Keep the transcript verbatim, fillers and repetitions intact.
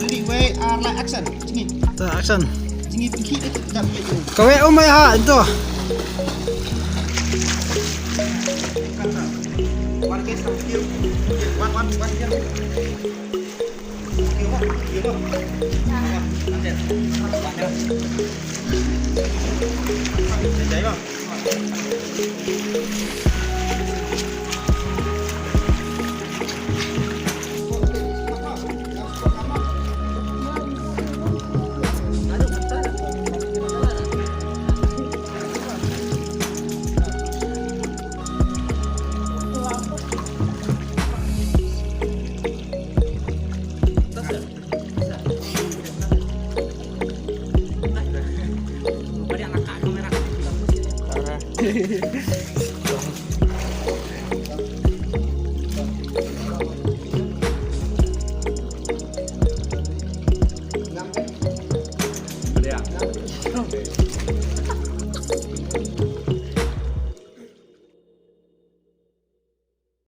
Ready, wei, ar, lai, action. Jingim. Ta action. Jingim pynkhih dei, jam, jam, jam. Kawei um mai ha to. One case, come here. One, one, one here. Here, one, here, one. One, one, one, one. Enjoy, one.